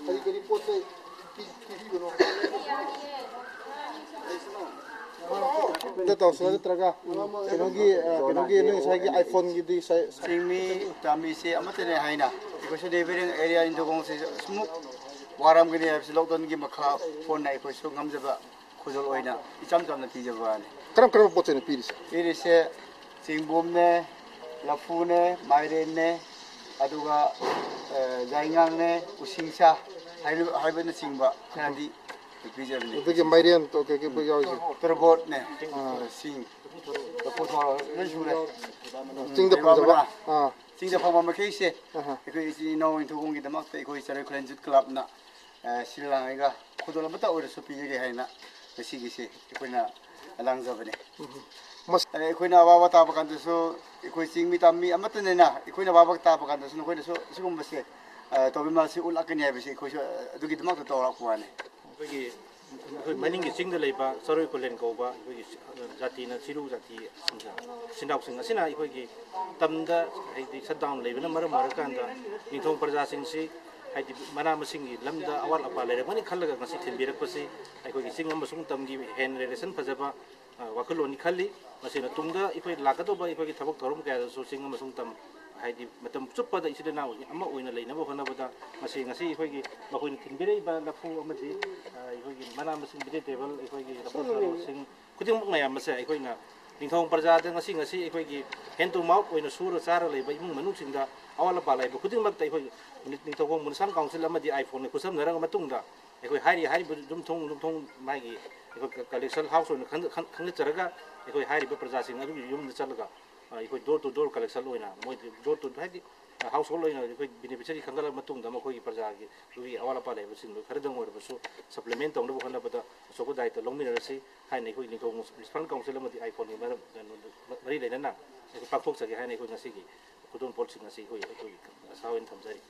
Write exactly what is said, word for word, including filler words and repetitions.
ꯀꯔꯤ ꯀꯔꯤ ꯄꯣꯠ ꯆꯩ ꯄꯤ- ꯄꯤꯕꯤꯕꯅꯣ? ꯑꯝꯇ ꯇꯧꯁꯤꯔꯥ? ꯅꯠꯇ꯭ꯔꯒ ꯀꯩꯅꯣꯒꯤ, ꯑ, ꯀꯩꯅꯣꯒꯤ ꯅꯣꯏ ꯉꯁꯥꯏꯒꯤ iPhone ꯒꯤꯗꯤ ꯁꯥꯏ- ꯁꯥꯏ- ꯆꯤꯡꯃꯤ ꯇꯝꯃꯤꯁꯦ ꯑꯃꯠꯇꯅꯦ ꯍꯥꯏꯅ ꯑꯩꯈꯣꯏꯁꯨ neighbouring area ꯅꯤꯡꯊꯧꯈꯣꯡꯁꯦ ꯁꯤꯃꯨꯛ ꯋꯥꯔꯝꯒꯅꯤ ꯍꯥꯏꯕꯁꯤ lockdown ꯒꯤ ꯃꯈꯥ ꯄꯣꯟꯅ ꯑꯩꯈꯣꯏꯁꯨ ꯉꯝꯖꯕ ꯈꯨꯗꯣꯜ ꯑꯣꯏꯅ ꯏꯆꯝ ꯆꯝꯅ ꯄꯤꯖꯕ ꯋꯥꯅꯤ꯫ ꯀꯔꯝ ꯀꯔꯝꯕ ꯄꯣꯠ ꯆꯩꯅꯣ ꯄꯤꯔꯤꯁꯦ? ꯄꯤꯔꯤꯁꯦ ꯆꯦꯡꯕꯣꯝꯅꯦ, ꯂꯐꯨꯅꯦ, ꯃꯥꯏꯔꯦꯟꯅꯦ, ꯑꯗꯨꯒ, ꯑ, ꯌꯥꯏꯉꯪꯅꯦ, ꯎꯁꯤꯡꯁꯥ ꯍꯥꯏꯕ-, ꯍꯥꯏꯕꯅꯆꯤꯡꯕ ꯈꯔꯗꯤ ꯄꯤꯖꯕꯅꯤ꯫ ꯑꯗꯨꯒꯤ ꯃꯥꯏꯔꯦꯟ ꯇꯣ-, ꯀꯩ-, ꯀꯩ-, ꯀꯩ ꯌꯥꯎꯔꯤꯁꯦ? ꯇꯣꯔꯕꯣꯠꯅꯦ, ꯑꯥ꯫ ꯁꯤꯡ, ꯂꯐꯨ ꯊꯔꯣ ꯂꯣꯏ ꯁꯨꯔꯦ꯫ ꯆꯤꯡꯗ ꯐꯪꯖꯕ? ꯃꯅꯥ꯫ ꯑꯥ꯫ ꯆꯤꯡꯗ ꯐꯪꯕ ꯃꯈꯩꯁꯦ ꯑꯍꯥ꯫ ꯑꯩꯈꯣꯏ ꯏꯆꯤꯜ ꯏꯅꯥꯎ ꯅꯤꯡꯊꯧꯈꯣꯡꯒꯤꯗꯃꯛꯇ ꯑꯩꯈꯣꯏ ꯆꯔꯣꯏ ꯈꯨꯂꯦꯟ Youth Club ꯅ, ꯑ, ꯁꯤꯜ ꯂꯥꯡꯉꯒ ꯈꯨꯗꯣꯜ ꯑꯃꯠꯇ ꯑꯣꯏꯔꯁꯨ ꯄꯤꯖꯒꯦ ꯍꯥꯏꯅ ꯉꯁꯤꯒꯤꯁꯦ ꯑꯩꯈꯣꯏꯅ ꯂꯥꯡꯖꯕꯅꯦ꯫ ꯎꯝ꯫ ꯃꯁ- ꯑꯗ ꯑꯩꯈꯣꯏꯅ ꯑꯋꯥꯕ ꯇꯥꯕ ꯀꯥꯟꯗꯁꯨ ꯑꯩꯈꯣꯏ ꯆꯤꯡꯃꯤ ꯇꯝꯃꯤ ꯑꯃꯠꯇꯅꯤꯅ ꯑꯩꯈꯣꯏꯅ ꯑꯋꯥꯕ ꯇꯥꯕ ꯀꯥꯟꯗꯁꯨ ꯅꯈꯣꯏꯅꯁꯨ ꯁꯤꯒꯨꯝꯕꯁꯦ, ꯑ, ꯇꯧꯕꯤꯃꯜꯁꯤ ꯎꯠꯂꯛꯀꯅꯤ ꯍꯥꯏꯕꯁꯤ ꯑꯩꯈꯣꯏꯁꯨ, ꯑ, ꯑꯗꯨꯒꯤꯗꯃꯛꯇ ꯇꯧꯔꯛꯄ ꯋꯥꯅꯤ꯫ ꯑꯩꯈꯣꯏꯒꯤ, ꯑꯩꯈꯣꯏ ꯃꯅꯤꯡꯒꯤ ꯆꯤꯡꯗ ꯂꯩꯕ ꯆꯔꯣꯏ ꯈꯨꯂꯦꯟ ꯀꯧꯕ ꯑꯩꯈꯣꯏꯒꯤ ꯖꯥꯇꯤꯅ ꯆꯤꯔꯨ ꯖꯥꯇꯤ ꯏꯆꯤꯟ ꯏꯅꯥꯎꯁꯤꯡ ꯑꯁꯤꯅ ꯑꯩꯈꯣꯏꯒꯤ ꯇꯝꯗ ꯍꯥꯏꯗꯤ shutdown ꯂꯩꯕꯅ ꯃꯔꯝ ꯑꯣꯏꯔꯀꯥꯟꯗ ꯅꯤꯡꯊꯧ ꯄ꯭ꯔꯖꯥꯁꯤꯡꯁꯤ ꯍꯥꯏꯗꯤ ꯃꯅꯥ ꯃꯁꯤꯡꯒꯤ ꯂꯝꯗ ꯑꯋꯥꯠ ꯑꯄꯥ ꯂꯩꯔꯝꯒꯅꯤ ꯈꯜꯂꯒ ꯉꯁꯤ ꯊꯤꯟꯕꯤꯔꯛꯄꯁꯤ ꯑꯩꯈꯣꯏꯒꯤ ꯆꯤꯡ ꯑꯃꯁꯨꯡ ꯇꯝꯒꯤ hand relation ꯐꯖꯕ, ꯑ, ꯋꯥꯈꯜꯂꯣꯟꯅꯤ ꯈꯜꯂꯤ꯫ ꯃꯁꯤꯅ ꯇꯨꯡꯗ ꯑꯩꯈꯣꯏ ꯂꯥꯛꯀꯗꯧꯕ ꯑꯩꯈꯣꯏꯒꯤ ꯊꯕꯛ ꯊꯧꯔꯝ ꯀꯌꯥꯗꯁꯨ ꯆꯤꯡ ꯑꯃꯁꯨꯡ ꯇꯝ ꯍꯥꯏꯗꯤ ꯃꯇꯝ ꯆꯨꯞꯄꯗ ꯏꯆꯤꯜ ꯏꯅꯥꯎ ꯑꯃ ꯑꯣꯏꯅ ꯂꯩꯅꯕ ꯍꯣꯠꯅꯕꯗ ꯃꯁꯤ ꯉꯁꯤ ꯑꯩꯈꯣꯏꯒꯤ ꯃꯈꯣꯏꯅ ꯊꯤꯟꯕꯤꯔꯛꯏꯕ ꯂꯐꯨ ꯑꯃꯗꯤ, ꯑ, ꯑꯩꯈꯣꯏꯒꯤ ꯃꯅꯥ ꯃꯁꯤꯡ vegetable, ꯑꯩꯈꯣꯏꯒꯤ ꯂꯐꯨ ꯊꯔꯣꯁꯤꯡ ꯈꯨꯗꯤꯡꯃꯛ ꯃꯌꯥꯝ ꯑꯁꯦ ꯑꯩꯈꯣꯏꯅ ꯅꯤꯡꯊꯧ ꯄ꯭ꯔꯖꯥꯗ ꯉꯁꯤ, ꯉꯁꯤ ꯑꯩꯈꯣꯏꯒꯤ hand to mouth ꯑꯣꯏꯅ ꯁꯨꯔ ꯆꯥꯔ ꯂꯩꯕ ꯏꯃꯨꯡ ꯃꯅꯨꯡꯁꯤꯡꯗ ꯑꯋꯥꯠ ꯑꯄꯥ ꯂꯩꯕ ꯈꯨꯗꯤꯡꯃꯛꯇ ꯑꯩꯈꯣꯏ ꯅꯤꯡꯊꯧꯈꯣꯡ Municipal Council ꯑꯃꯗꯤ ꯑꯥꯏꯐꯣꯟꯅ ꯈꯨꯠꯁꯝꯅꯔꯕ ꯃꯇꯨꯡꯗ ꯑꯩꯈꯣꯏ ꯍꯥꯏꯔꯤ, ꯍꯥꯏꯔꯤꯕ ꯌꯨꯝꯊꯣꯡ, ꯌꯨꯝꯊꯣꯡ ꯃꯥꯒꯤ ꯑꯩꯈꯣꯏ collection house ꯑꯣꯏꯅ ꯈꯟ-, ꯈꯟ-, ꯈꯟꯒꯠꯆꯔꯒ ꯑꯩꯈꯣꯏ ꯍꯥꯏꯔꯤꯕ ꯄ꯭ꯔꯖꯥꯁꯤꯡ ꯑꯗꯨꯒꯤ ꯌꯨꯝꯗ ꯆꯠꯂꯒ, ꯑ, ꯑꯩꯈꯣꯏ door to door collection ꯑꯣꯏꯅ ꯃꯣꯏ door to, ꯍꯥꯏꯗꯤ ꯍꯥꯎꯁ ꯍꯣꯜ ꯑꯣꯏꯅ ꯑꯩꯈꯣꯏ ꯕꯦꯅꯤꯐꯤꯁꯔꯤ ꯈꯟꯒꯠꯂꯕ ꯃꯇꯨꯡꯗ ꯃꯈꯣꯏꯒꯤ ꯄ꯭ꯔꯖꯥꯒꯤ ꯑꯗꯨꯒꯤ ꯑꯋꯥꯠ ꯑꯄꯥ ꯂꯩꯕꯁꯤꯡꯗꯨ ꯈꯔꯗꯪ ꯑꯣꯏꯔꯕꯁꯨ ꯁꯄ꯭ꯂꯤꯃꯦꯟ ꯇꯧꯅꯕ ꯍꯣꯠꯅꯕꯗ ꯑꯆꯧꯕ ꯗꯥꯌꯤꯠꯇ ꯂꯧꯃꯤꯟꯅꯔꯁꯤ ꯍꯥꯏꯅ ꯑꯩꯈꯣꯏ ꯅꯤꯡꯊꯧ ꯃ꯭ꯌꯨꯅꯤꯁꯤꯄꯥꯜ ꯀꯥꯎꯟꯁꯤꯜ ꯑꯃꯗꯤ ꯑꯥꯏꯐꯣꯟꯒꯤ ꯃꯔꯝ ꯀꯩꯅꯣꯗ ꯃꯔꯤ ꯂꯩꯅꯅ ꯑꯩꯈꯣꯏ ꯄꯥꯡꯊꯣꯛꯆꯒꯦ ꯍꯥꯏꯅ ꯑꯩꯈꯣꯏ ꯉꯁꯤꯒꯤ ꯈꯨꯗꯣꯜꯄꯣꯠꯁꯤꯡ ꯑꯁꯤ ꯑꯩꯈꯣꯏ ꯑꯩꯈꯣꯏ ꯑꯁꯥ ꯑꯣꯏꯅ ꯊꯝꯖꯔꯤ꯫